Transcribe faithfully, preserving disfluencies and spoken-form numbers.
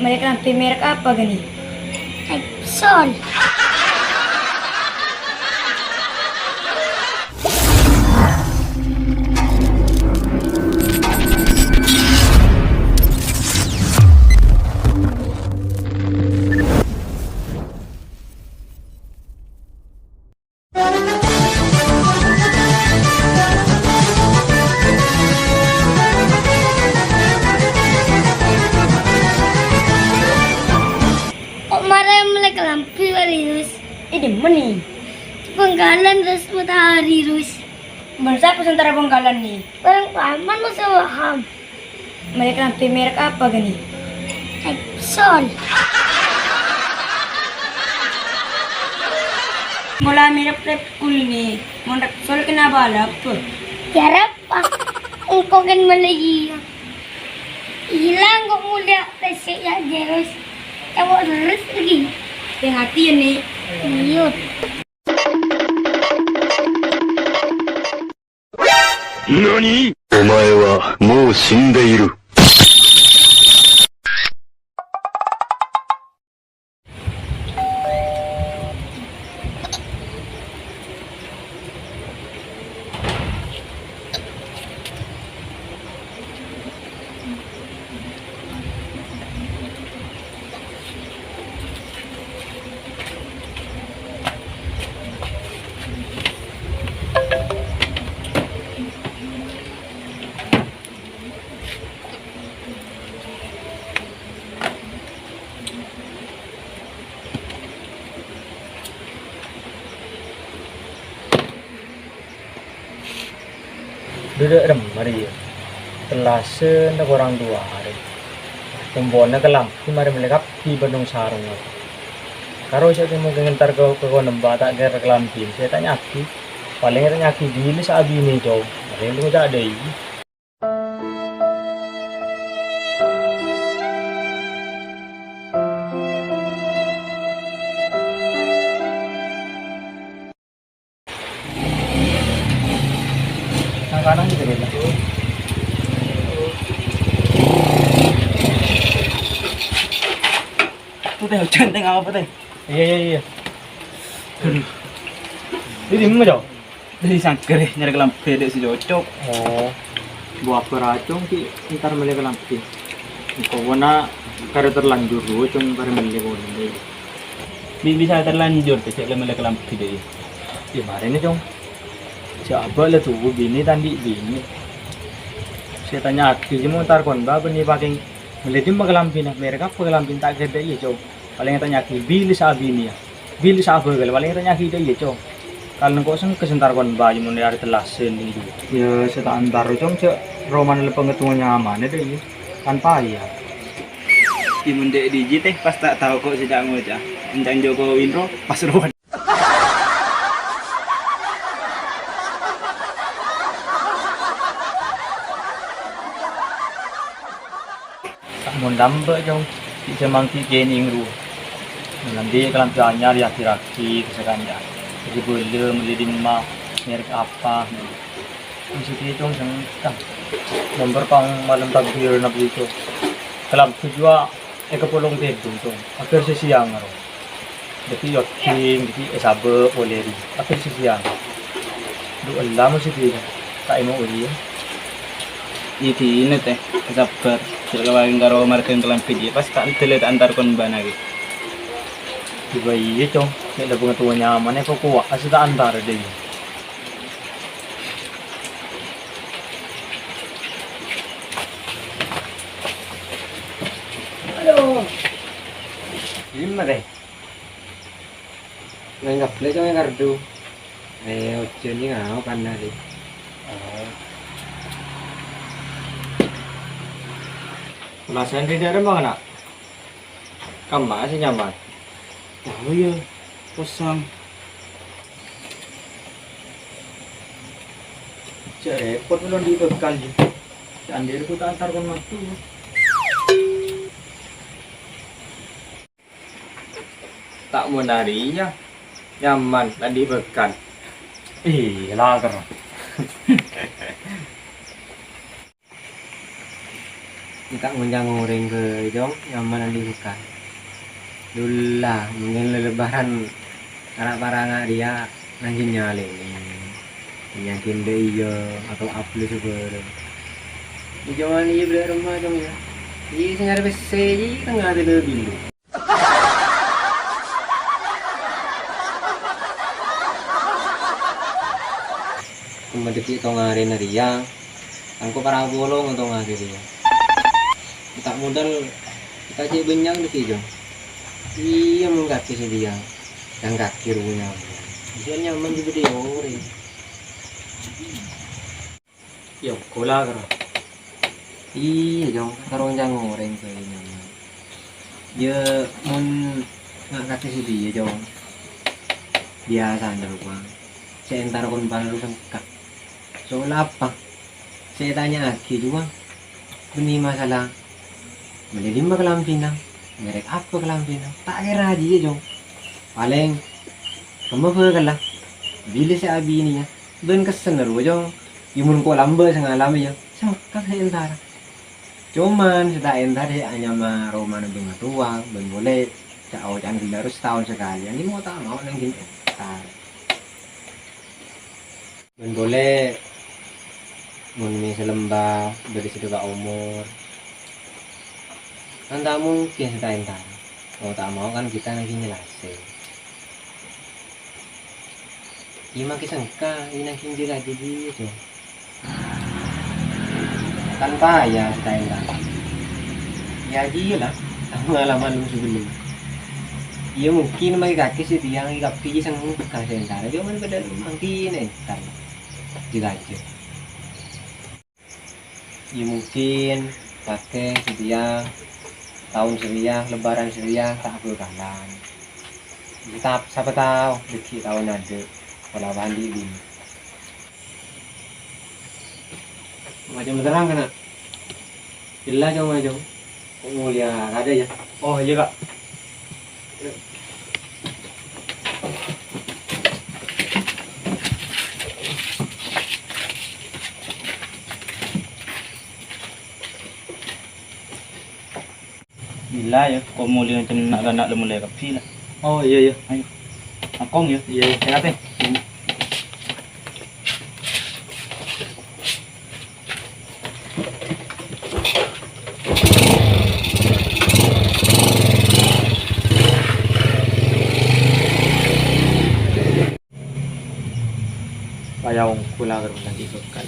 Merek lampu merek apa gini? Epson. Kok marè mellè kalambhi, Rus? È, dimma, Ni? Bengkalan, Rus, Matahari, Rus. Bân sapa sè entara Bengkalan, Ni? Bareng paman, Rus, Waham. Merek lampu merek apa gini? Epson. Mola merek Repsol, Ni. Mon Repsol kenapa alap? Ya, Rep. Pas engko' kan mellè iyâ. Ilang kok mulya pesek ya, Jerus. Cowok terus lagi. Hati-hati ya, Ni. Iya. Nani? Omae wa mou shindeiru. Duduk rem, Maria. Tellasen korang dua hari. Kumpulnya kelambi mari melekap di Bandung Sarung. Karo saya mungkin ntar ke ke konemba tak kira kelambi. Saya tanya abi, paling tanya abi gini saat ini jauh. Paling lu tak ada. Nang kanan gitu deh. Tuh teh hujan teh apa teh? Iya, iya, iya. Aduh. Ini dimma, Cok? Dâri sangkèr nyarè kalambhi dâ' sè cocok. Oh. Buah peracung ki entar mellè kalambhi. Engko' pona karè terlanjur dulu, Cong, karè mellè pona dâ'. Bi-, bisa terlanjur, Cong, cè' la mellè kalambhi dâ'. Iyâ, marèna, Cong. Sè abâ' la tuwâ binè ta' andi' binè. Sè tanya'aghi sè mon entar kon bâ bânnè pakèng mellè dimma kalambhina, merek apa kalambhina ta' ghâdhâ iyâ, Cong. Palèng tanya'aghi bilâ sè abinè, yâ. Bilâ sè abâ' ghâllu, palèng tanya'aghi dâ' iyâ, Cong. Kal engko' sengka sè entar kon bâ mon arè tellasen, Cong. Yâ, sè ta' entar, Cong, jhâ' romana la pangettongan nyamana dâ' iyâ. Kan paya. Dimma dâ' diji teh pas ta' tao ko' sè ta' ngoca'. Encang Joko Winro pas rowan. Mon lambâ', Cong, ghi' jhâ' mangghi' kènèng rowa. Mon andi' kalambhi anyar, yâ, aghir-aghir ka sakanca. Dhâddhi bâlâ mellè dimma, merek apa. Maksudnya, Cong, sengka. Nomor pang malem takbir nabi, Cong. Kalambhi jhuwa èkapolong tèdung, Cong. Aghir sè sèyang, ro. Dhâddhi yoding, dhâddhi èsabâ' polè ri. Aghir sè sèyang. Dhu ella mesti ta' èmo ori, yâ. Iyâ dinah, teh. Sabbhâr. Jhâ' kawâghin karo marghâna kalambhi, yâ. Pas ta' dâlâ ta' entar kon bâ'na, ghi. Jhubâ iyâ, Cong. Cè' la bângatowa nyamana, pokok asè ta' entar, dâ' iyâ. Aduh. Dimma, teh? Nang kabbhi, Cong, è kardhu. Eh, ojhân nèng aokan arè. Oh. Polasan dâri dârâ mangkana? Kamma sè nyaman? Tao, yâ, posang. Jhâ' rèpot mon andi' bhâkal, yâ. Sè andi' rèpot ta' entar kon mantu. Ta' mon arèya nyaman, ta' andi' bhâkal. Ih, laker. Ta' ngoncang orèng bhâi, Cong, nyaman andi' buka. Dulla, mungkin lè-lebbhârân ara'-para' nga' rèya nangèng nyalènè. Nyangkèn dâ' iyâ, atau ablus bhâreng. Cong, iyâ bârâ' remma, Cong, yâ. Iyâ, sè nyarè pèssè, iyâ, tengnga tèlè bilu. Kemma dhâggi' tong arèna rèya, engko' para' apolong tong arè rèya. Ta' modal, ta' cè' bânnya' dhâggi', Cong. Iyâ, mon kakè sè dhiyâ, yang kakè rowa nyaman. Bisa nyaman jiyâ bâdâ orèng. Yâ, engko' la, karo. Iyâ, Cong, karo ngoncang orèng bhâi nyaman. Yâ, mon nga' kakè sè dhiyâ, Cong. Biyasana rowa. Sè entar kon-, panèro sengka. Soal apa? Sè ètanya'aghi rowa. Bânnè masalah mellè dimma kalambhina, merek apa kalambhina. Ta' kèra jiyâ, Cong. Palèng, kemma bhâkalla. Bilâ sè abiniyâ. Bân kessen rowa, Cong. Yâ mon ko' lambâ' sè ngalamè, yâ, sengka sè entara. Coman sè ta' entara sè anyama romana bângatowa, bân polè ca'-oca'an ghellâ' rowa sataon sakalè, yâ, mau ta' mau nangèng entara. Bân polè, mon mè' sè lembâ, bâdâ sè dhika omor, kan ta' mungkin sè ta' entara. Mau ta' mau kan kita nangèng nyelasè. Iyâ, makè sengka, iyâ, nangèng jâ-kajâ jiyâ, Cong. Tanpa ya, sè ta' entara. Iyâ, jiyâ la, pengalaman lu sebelum. Iyâ, mungkin makè kakè sè dhiyâ, kabbhi sengka sè entara. Coman bâdâ mangkèn entar. Jâ-kajâ. Yâ, mungkin kakè sè dhiyâ, taon sè rèya, lebbhârân sè rèya, ta' bhâkalan. Tap-, sapa tao, dhâggi' taon adâ', pola bâli binè. Macem terang, kana'? Ella, Cong, Cong. Kok mulia ada ya? Oh, iya, Kak. Gila ya, kok mulai macam nak-nak mulai kapi lah. Oh, iya, iya. Ayo. Akong ya. Iya, iya. Sehat ya. Payah ongghu la karo nanti sokal.